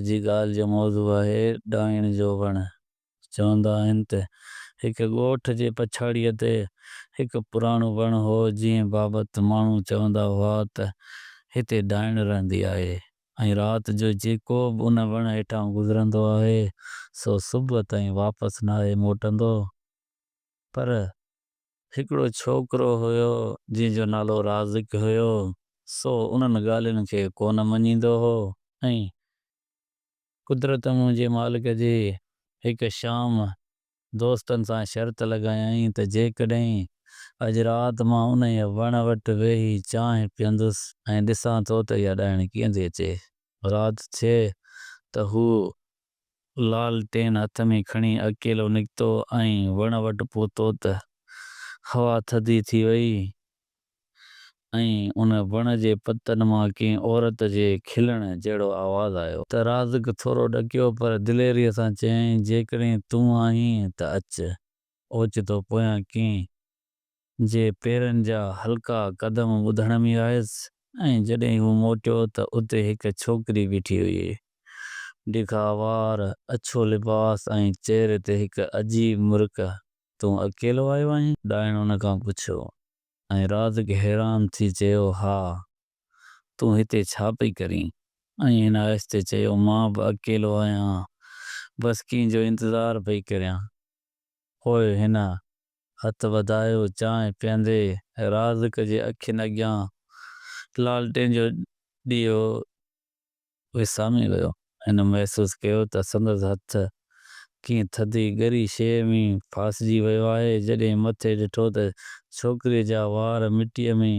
جي ڳالهه جو موضوع آهي ڏائڻ جو وڻ. چوندا آهن ته هڪ ڳوٺ جي پڇاڙيء تي هڪ پراڻو وڻ هو، جنهن بابت ماڻهو چوندا هئا ته هتي ڏائڻ رهندي آهي ۽ رات جو جيڪو به ان وڻ هيٺان گذرندو آهي، سو صبح تائين واپس ناهي موٽندو. پر هڪڙو ڇوڪرو هيو، جنهن جو نالو رازق هيو، سو انهن ڳالهين کي ڪونه مڃيندو هو ۽. قدرت منهنجي مالڪ جي هڪ شام دوستن سان شرط لڳايائين ته جيڪڏهن اڄ رات مان انهيء وڻ وٽ ويهي چانهه پيئندس ۽ ڏسان ٿو ته اها ڏائڻ ڪيئن ٿي اچي. رات ٿئي ته هو لالٽين هٿ ۾ کڻي اڪيلو نڪتو ۽ وڻ وٽ پهتو ته هوا ٿڌي ٿي وئي. ۽ ان وڻ جي پتن مان ڪنهن عورت جي کلڻ جهڙو آواز آيو. ته رازق ٿورو ڏڪيو پر دليريء سان چيائين، جيڪڏهن تون آهين ته اچ. اوچتو پويان ڪنهن جي پيرن جا هلڪا قدم ٻڌڻ ۾ آيس ۽ جڏهن هو موٽيو ته اتي هڪ ڇوڪري بيٺي هئي. ڊگها وار، اڇو لباس ۽ چهري تي هڪ عجيب مرڪ. تون اڪيلو آيو آهين؟ ڏائڻ ان کان پڇيو. ۽ رازق حيران ٿي چيو، ها، تون هتي ڇا پئي ڪرين؟ ۽ هن آهستي چيو، مان به اڪيلو آهيان، بس ڪنهن جو انتظار پئي ڪريان. پوء هن هٿ وڌايو، چانهه پيئندي رازق جي اکين اڳيان لالٽين جو ڏيئو وسامي ويو. هن محسوس ڪيو ته سندس هٿ ڪنهن ٿڌي ڳري شيء ۾ ڦاسجي ويو آهي. جڏهن مٿي ڏٺو ته ڇوڪريء جا وار مٽيء ۾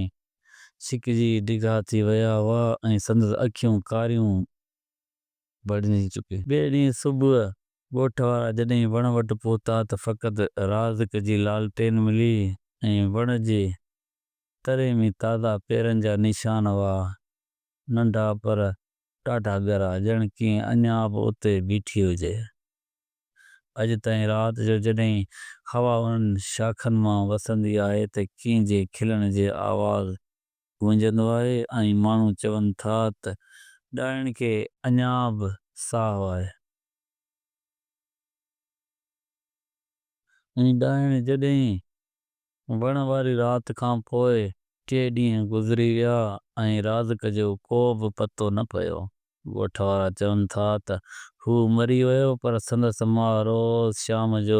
ڇڪجي ڊگها ٿي ويا هئا ۽ سندس اکيون ڪاريون بڻجي چڪيون. ٻئي ڏينهن صبح ڳوٺ وارا جڏهن وڻ وٽ پهتا ته فقط رازق جي لالٽين ملي ۽ وڻ جي تري ۾ تازا پيرن جا نشان هئا. ننڍا پر ڏاڍا ڳرا، ڄڻ ڪنهن اڃا به اتي بيٺي هجي. اڄ تائين رات جو جڏهن هوا انهن شاخن مان وسندي آهي ته ڪنهن جي کلڻ جي آواز گونجندو آهي ۽ ماڻهو چون ٿا ته ڏائڻ کي اڃا به ساهه آهي. ۽ ڏائڻ جڏهن وڻ واري رات کان پوء ٽي ڏينهن گذري ويا ۽ رازق جو ڪو به پتو نه پيو. ڳوٺ وارا چون ٿا ته هو مري ويو پر سندس ماء روز شام جو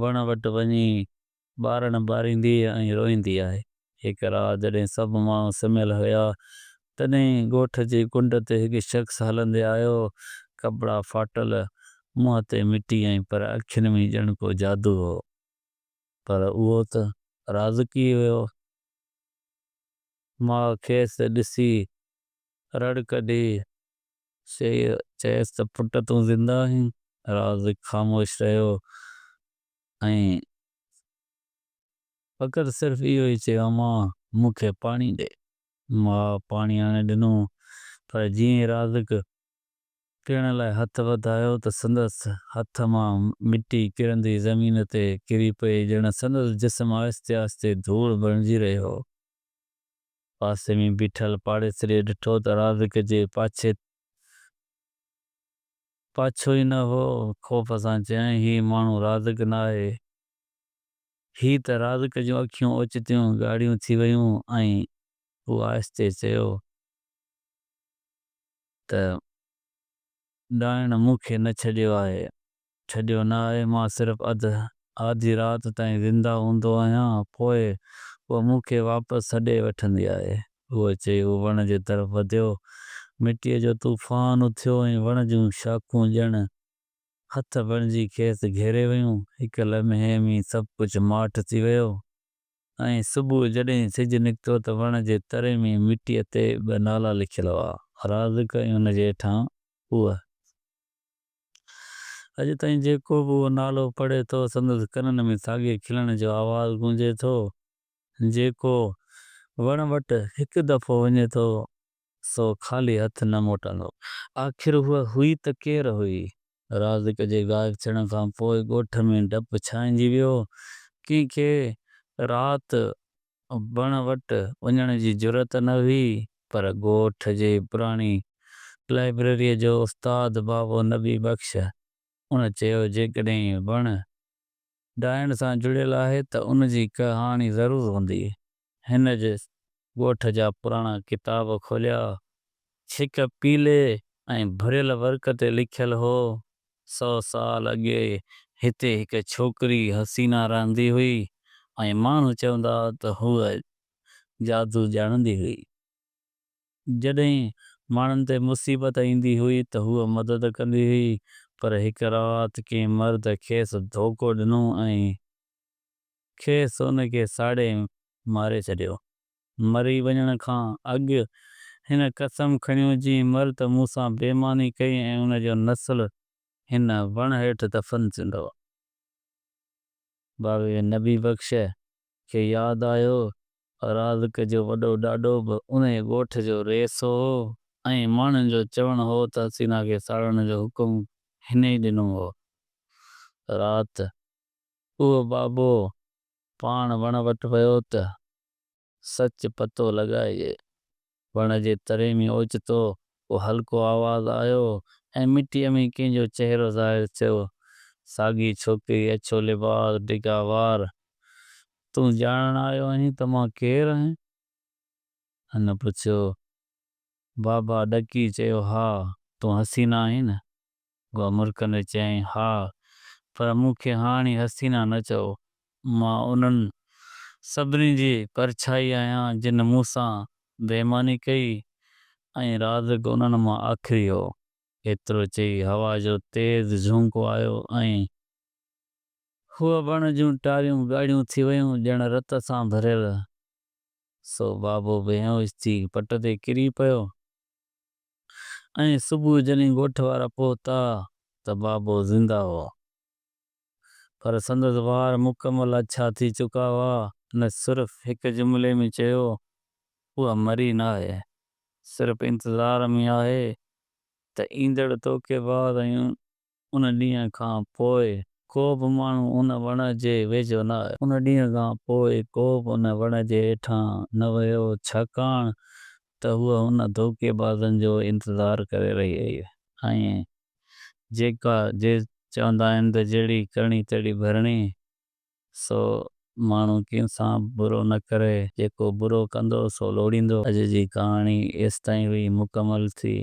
وڻ وٽ وڃي ٻارڻ ٻاريندي ۽ روئيندي آهي. هڪ رات جڏهن سڀ ماڻهو سمهيل هيا تڏهن ڳوٺ جي ڪنڊ تي هڪ شخص هلندي آيو. ڪپڙا ڦاٽل، منهن تي مٽي ۽ پر اکين ۾ ڄڻ ڪو جادو هو. پر اهو ته رازق ئي هيو. ماء کيس ڏسي رڙ ڪڍي چيس ته پٽ تون زنده آهين؟ رازق خاموش رهيو ۽. فقط صرف اهو ئي چيو امان مون کي پاڻي ڏي. ماء پاڻي آڻي ڏنو پر جيئن ئي رازق پيئڻ لاء هٿ وڌايو ته سندس هٿ مان مٽي ڪرندي زمين تي ڪري پئي، ڄڻ سندس جسم آهستي آهستي ڌوڙ بڻجي رهيو هو. پاسي ۾ بيٺل پاڙيسريء ڏٺو ته رازق جي پاڇي پاڇو ئي نه هو. خوف سان چيائين، هي ماڻهو رازق ناهي. هي ته رازق جون اکيون اوچتيون ڳاڙهيون ٿي ويون ۽ هو آهستي چيو ته ڏائڻ مون کي نه ڇڏيو آهي. ڇڏيو نه آهي، مان صرف اڌ آڌي رات تائين زنده هوندو آهيان، پوء هوء مون کي واپس سڏي وٺندي آهي. اهو چئي هو وڻ جي طرف وڌيو. مٽيء جو طوفان اٿيو ۽ وڻ جون شاخون ڄڻ هٿ بڻجي کيس گهيري ويون. هڪ لمحي ۾ سڀ ڪجهه ماٺ ٿي ويو. ۽ صبح جڏهن سج نڪتو ته وڻ جي تري ۾ مٽيء تي ٻه نالا لکيل هئا، رازق ۽ ان جي هيٺان هوء. اڄ تائين جيڪو به اهو نالو پڙهي ٿو، سندس ڪنن ۾ ساڳئي کلڻ جو آواز گونجي ٿو. جيڪو وڻ وٽ هڪ دفعو وڃي ٿو، سو خالي هٿ نه موٽندو. آخر هوء هئي ته ڪير هئي؟ رازق جي غائب ٿيڻ کان پوء ڳوٺ ۾ ڊپ ڇانئجي ويو. ڪنهن کي رات وڻ وٽ وڃڻ جي جرئت نه هئي، پر ڳوٺ جي پراڻي لائبريريء جو استاد بابو نبي بخش. ان چيو، جيڪڏهن وڻ ڏائڻ سان جڙيل آهي ته ان جي ڪهاڻي ضرور هوندي. هن ڳوٺ جا پراڻا ڪتاب کوليا. هڪ پيلي ۽ ڀريل ورق تي لکيل هو، سو سال اڳي هتي هڪ ڇوڪري حسينه رهندي هئي ۽ ماڻهو چوندا هئا ته هوء جادو ڄاڻندي هئي. جڏهن ماڻهن تي مصيبت ايندي هئي ته هوء مدد ڪندي هئي، پر هڪ رات ڪنهن مرد کيس ڌوڪو ڏنو ۽ کيس ان کي ساڙي ماري ڇڏيو. مري وڃڻ کان اڳ هن قسم کنيو، جنهن مرد مون سان بي ايماني ڪئي ان جو نسل هن وڻ هيٺ دفن ٿيندو. بابي نبي بخش کي ياد آيو، رازق جو وڏو ڏاڏو به انهيء ڳوٺ جو رئيس هو ۽ ماڻهن جو چوڻ هو ته حسينه کي ساڙڻ جو حڪم هن ئي ڏنو هو. رات اهو بابو پاڻ وڻ وٽ ويو ته سچ پتو لڳائجي. وڻ جي تري ۾ اوچتو ڪو هلڪو آواز آيو ۽ مٽيء ۾ ڪنهن جو چهرو ظاهر ٿيو. ساڳي ڇوڪري، اڇو لباس، ڊگها وار. تون ڄاڻڻ آيو آهين ته مان ڪير آهيان؟ هن پڇيو. بابا ڏڪي چيو، ها، تون حسينه آهين نه؟ اها مرڪندي چيائين، ها، پر مون کي هاڻي حسينه نه چئو. مان انهن سڀني جي پرڇائي آهيان جن مون سان بي ايماني ڪئي ۽ رازق انهن مان آخري هو. ايترو چئي هوا جو تيز جهونڪو آيو ۽. هوء وڻ جون ٽاريون ڳاڙهيون ٿي ويون، ڄڻ رت سان ڀريل. سو بابو بيهوش ٿي پٽ تي ڪري پيو ۽ صبح جڏهن ڳوٺ وارا پهتا ته بابو زنده هو، پر سندس وار مڪمل اڇا ٿي چڪا هئا. هن صرف هڪ جملي ۾ چيو، هوء مري ناهي، صرف انتظار ۾ آهي ته ايندڙ ڌوڪيباز ۽ ان ڏينهن کان پوء ڪو به ماڻهو ان وڻ جي ويجهو نه آيو. ان ڏينهن کان پوء ڪو به ان وڻ جي هيٺان نه ويو، ڇاڪاڻ ته هوء انهن ڌوڪيبازن جو انتظار ڪري رهي هئي. ۽ جيڪا چوندا آهن ته جهڙي ڪرڻي تهڙي ڀرڻي، سو ماڻهو ڪنهن سان به برو نه ڪري، جيڪو برو ڪندو سو لوڙيندو. اڄ جي ڪهاڻي ايستائين هئي مڪمل ٿي.